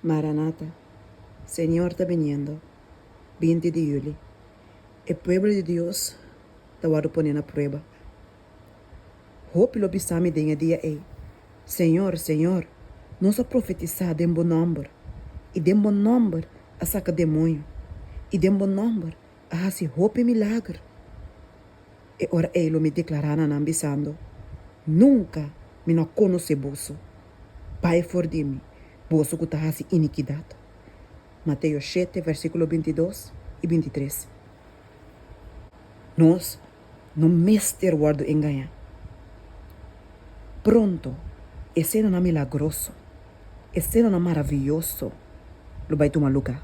Maranata, Señor ta biniendo, 20 di juli. E pueblo di Dios ta wòrdu pone na prueba. Hopi lo bisa mi den e dia ei, Señor, Señor, nos a profetisá den bo nòmber, i den bo nòmber a saka demoño, i den bo nòmber a hasi hopi milager. E ora ei lo mi deklará na nan bisando, Nunka mi no a konosé boso. Bai for di mi, boso ku ta hasi inikidat. Mateo shete, versíkulo bintidos i bintitres. Nos no mester wòrdu engañá. Pronto, esenanan milagroso, esenanan maravioso lo bai tuma lugá,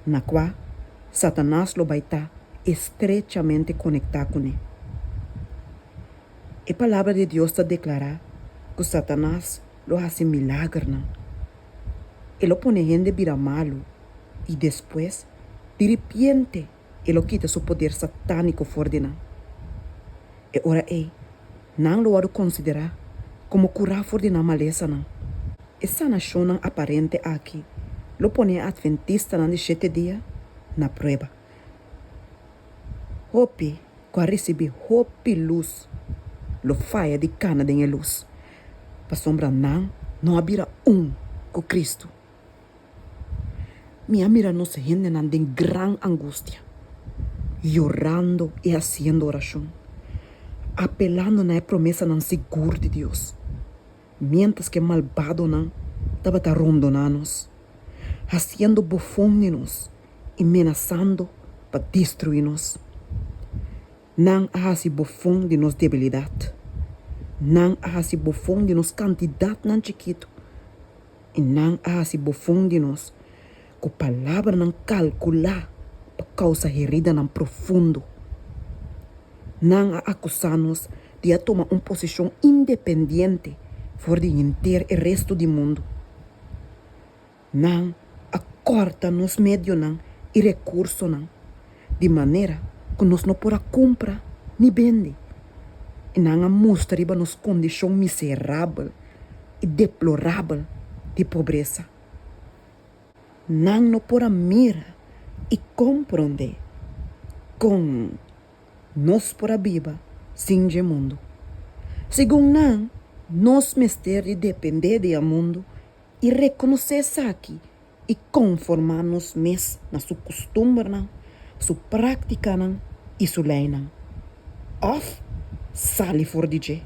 na kua Satanas lo bai ta estrechamente konektá kuné. E Palabra di Dios ta deklará ku Satanas lo hasi milagernan. E lo pone hende bira malu i despues diripiente e lo kita su poder satániko for di nan. E ora ei, nan lo wòrdu konsiderá komo kurá for di nan malesanan. E sanashonnan aparente aki lo pone e atventistanan di shete dia na prueba. Hopi ku a risibí hopi lus lo faya di kana den e lus, pasobra nan no a bira un ku Kristu. Mi a mira nos hendenan den gran angustia, yorando i hasiendo orashon, apelando na e promesanan sigur di Dios, miéntras ku e malbadonan tabata rondoná nos, hasiendo bofon di nos i menasando pa destruí nos. Nan a hasi bofon di nos debilidat. Nan a hasi bofon di nos kantidatnan chikitu. I nan a hasi bofon di nos ku palabranan kalkulá pa kousa heridanan profundo. Nan a akusá nos di a tuma un posishon independiente for di henter e restu di mundu. Nan a kòrta nos medionan i rekursonan di manera ku nos no por a kumpra ni bende, i nan a mustra riba nos kondishon miserabel i deplorabel di pobresa. Nan no por a mira i komprondé kon nos por a biba sin dje mundu. Segun nan, nos mester di dependé di e mundu i rekonosé esaki i konformá nos mes na su kustumbernan, su práktikanan i su leinan, òf sali for di dje.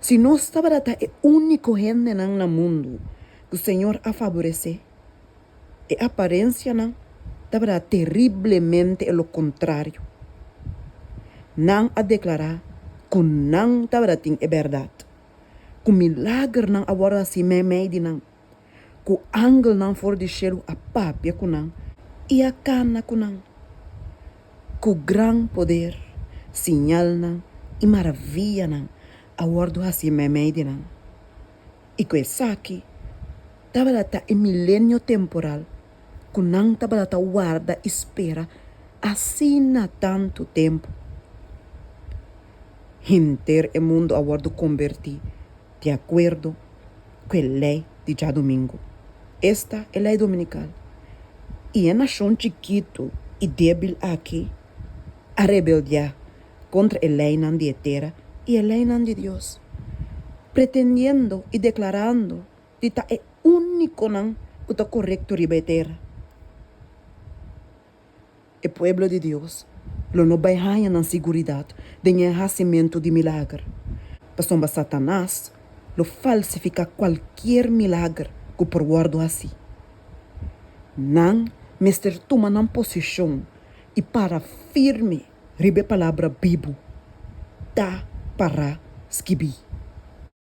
Si nos tabata ta e úniko hendenan na mundu ku Señor a faboresé, e aparensianan tabata teriblemente e lo kontrario. Nan a deklará ku nan tabata tin e bèrdat, ku milagernan a wòrdu hasí meimei di nan, ku angelnan for di shelu a papia ku nan i a kana ku nan. Ku gran poder, siñalnan i maravianan a wòrdu hasí meimei di nan, i ku esaki tabata ta e milenio temporal ku nan tabata ta warda i spera asina tantu tempu. Henter e mundu a wòrdu kombertí di akuerdo ku e lei di djadumingu, esta e lei dominikal, i e nashon chikitu i débil aki a rebeldiá kontra e leinan di e tera i e leinan di Dios, pretendiendo i deklarando di ta e únikonan ku ta korekto riba e tera. E pueblo di Dios lo no bai haña nan siguridat den e hasimentu di milager, pasobra Satanas lo falsifiká kualkier milager ku por wòrdu hasí. Nan mester tuma nan posishon i para firme riba e palabra bibu, Ta pará skibí.